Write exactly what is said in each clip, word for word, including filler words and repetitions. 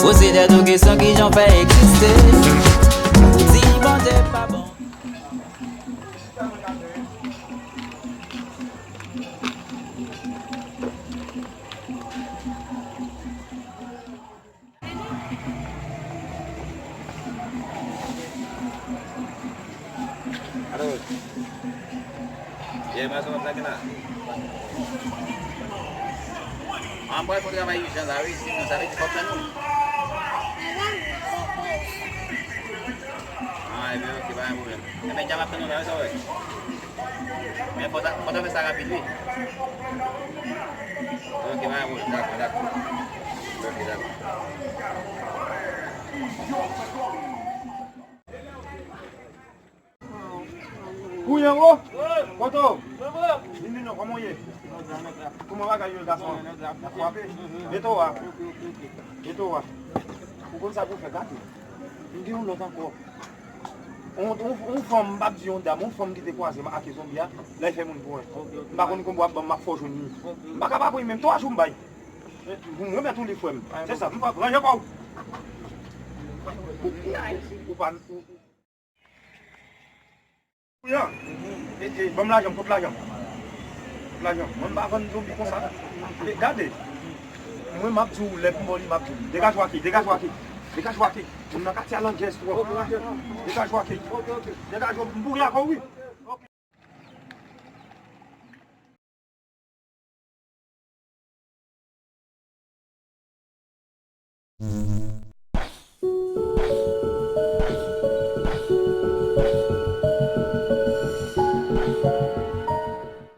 Poze tèt ou kesyon, kijan w fè egziste? Di Bondye pa bon. Alo. Yè, mwen sou WhatsApp la. An pral fè travay ijan la, wi, sinon sa vle di fòk tann nou. Ah, ebyen, ok, pa gen pwoblèm. Ebyen, dja m ap tann nou la, wi, sa w wè. Men fò ta, fò ta fè sa rapid, wi. Ok, pa gen pwoblèm, dakò, dakò. Ok, dakò. Kouyango, kote w? Vini non, kòman w ye? Kòman bagay yo, gason? N ap frape. Mete w a. Mete w a. Ou konn sa pou w fè, gade. M gen yon lòt ankò. On, on, on fanm, m p ap di yon dam, on fanm ki te kwaze m ak zonbi a, lè l fè moun pou mwen. M pa konn konbyen w ap ban m, m ap fè w jwenn li. M pa ka pa pran li menm, twa jou m bay. Pou mwen mèt ou li, frè m. Se sa, m pa ranje kò w. Ou, ou, ou, ou pa, ou, ou. Kounya, e, e, ban m lajan m, kot lajan m? Kot lajan m? Mwen m pa vann zonbi konsa. E, gade. Mwen m ap di w, lè pou m ba w li, m ap di w. Degaj w ake, degaj w ake. Degaj w ake. Moun nan katye a landjèz twòp. Degaj w ake. Degaj w, m boure avè w, wi.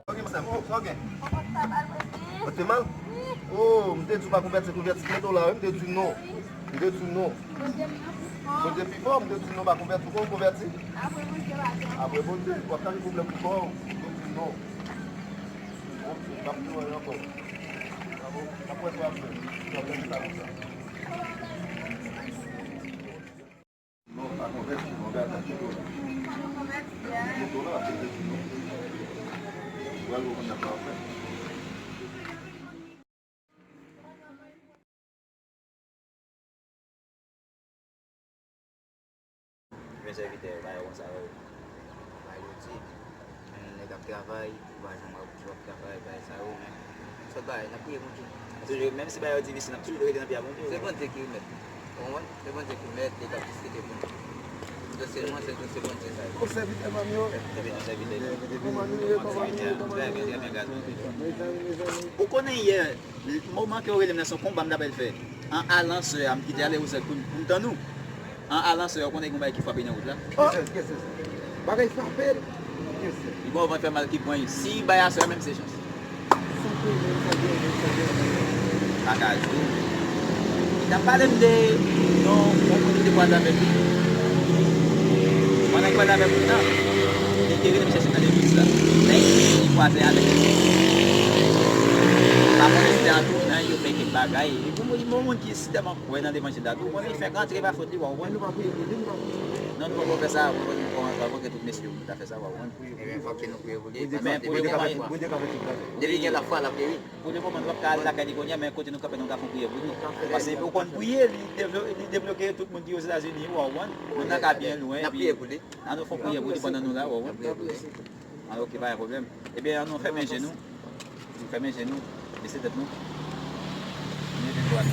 Sa w gen, sa w gen? Ou te mal? Oh, m te di w pa konvèti, konvèti, ki mete w la, wi, m te di w non. M te di w non. Bondye pi fò, m te di w non, pa konvèti, ou konn konvèti? Apre Bondye, w ap chache pwoblèm pou kò w, m te di w non. Ok, m ap di w anyen ankò. N ap wè sa w ap fè. N ap wè sa w ap fè. Non, pa konvèti, non, gade, kite w la. Kite w la, kite w la. Ou al wè kòman n ap fè. Men sèvitè yo, bagay konsa yo. Bagay yo di, men nèg ap travay, ou pa janm wè w ap travay, bagay sa yo, men sòt bagay, n ap priye Bondye. Toujou, menm si bagay yo difisil, n ap toujou rete nan pye a Bondye. Se Bondye ki mèt. Ou konprann? Se Bondye ki mèt, li k ap deside pou nou. Dosye nou an, se dosye Bondye sa ye. Ou sèvitè manmi yo. Sèvitè, sèvitè. Kòman nou ye, kòman nou ye, kòman nou ye? Trè byen, trè byen, gras Bondye. Mezanmi, mezanmi. Ou konnen yè, moman ke w rele m nan, se yon konba m t apral fè. An alan sè a, m kite ale Wozèk pou m, pou m tann ou. An alan sè a, ou konnen gen yon bagay ki frape nan wout la? Oh! Kiyès, kiyès, kiyès? Bagay frape l? Kiyès? Li bon, van fè mal ki pran li. Si bay aswè a menm se chans. Sa pou menm, sa gen, sa gen. Pa ka di w. Li t ap pale m de yon, yon moun ki te kwaze avèk li. Pandan l kwaze avèk moun nan, li te rele m chèche nan legliz la. Lè li kwaze avèk li, pa konnen si se an tou, nan yo fè kèk bagay. Li pou moun, li pou moun ki si tèlman kwè nan levanjil la, tou konnen li fèk rantre pa fòt li, w a konprann? Men nou pa priye pou li, nou pa priye pou li. Non, nou poko fè sa, nou poko, nou poko rankontre tout mesye yo pou nou ta fè sa, w a konprann? Ebyen, fòk ke nou priye pou li. Men pou lemoman, Bondye ka fè tout bagay. Depi gen lafwa, l ap geri. Pou lemoman, nou p ap ka al lakay li kounye a, men kote nou kanpe, nou ka fè yon priyè pou li. Paske ou konn priye, li devlo-, li debloke tout moun ki Ozetazini, w a konprann? Moun nan ka byen lwen, epi n ap fè yon priyè pou li pandan nou la, w a konprann? N ap priye pou li. Ah, ok, pa gen pwoblèm. Ebyen, ann nou fèmen je nou. Nou fèmen je nou. Bese tèt nou. Nou leve dwat.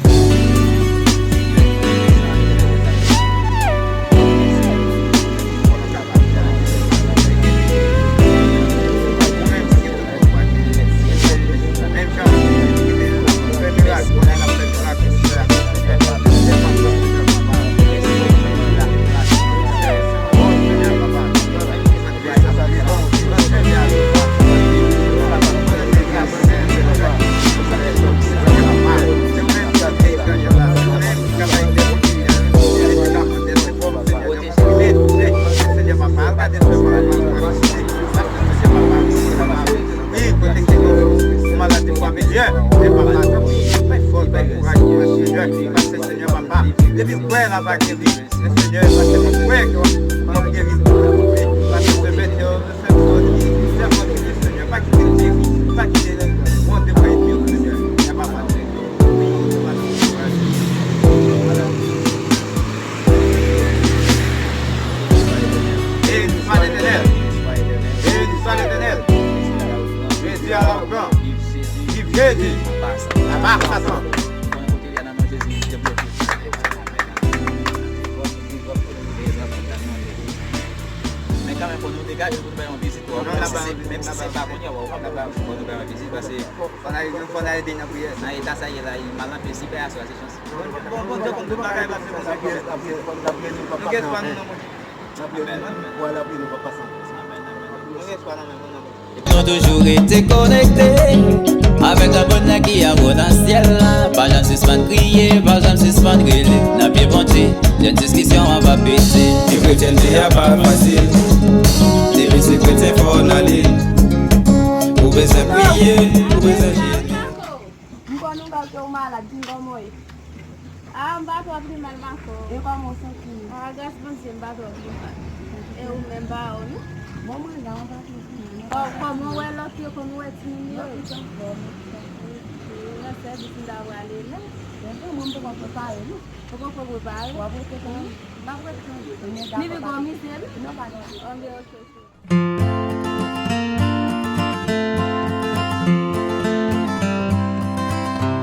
Depi w kwè, l ap geri. Senyè, pase nan kwè, w ap geri. Pase sèvitè w, sèvitè w, Senyè, pa kite l peri, pa kite l monte pran enmi yo, Senyè. Senyè, papa, Senyè. Wi, papa, Senyè. Apa Satan. Apa Satan. Konnen kote li a nan non Jezi, li debloke. Men kanmenm, fò nou degaje pou nou bay yon vizit. Menm si se, menm si se pa kounye a, fò nou bay yon vizit, paske fò n ale, fò n ale nan priyè. Nan eta sa ye la, li mal anpil. Si pè a swa, se chans. Bon, Bondye konn tout bagay, paske nou gen espwa nou nan Bondye. Amèn, amèn. Nou gen espwa nan men nou, nan Bondye. Nou toujou rete konekte avèk yon bann nèg ki anwo nan syèl la. Pa janm sispann priye, pa janm sispann rele. Nan pye Bondye, jèn diskisyon an va pete. Viv kretyènte a pa fasil. Depi se kretyen fò w n ale. Ou bezwen priye, ou bezwen jene. M konn ou lòt yo malad, di m kòman w ye. Ah, m pa twò pi mal, Mako. E kòman w santi w? Ah, gras Bondye, m pa twò pi mal. E ou menm, pa ou, non? Bon, mwen la, m pa twò pi mal. Kò-, kòman w wè lòt yo, kòman w wè timoun yo? Yo tout anfòm, yo tout anfòm. Nan sèvis m ta prale la. Bon, mwen, m poko prepare, non. Ou poko prepare? W ap rete kanmenm? M ap rete kanmenm. Ni pi gwo mizè, non? Non, pa gen. Anben, oke, oke.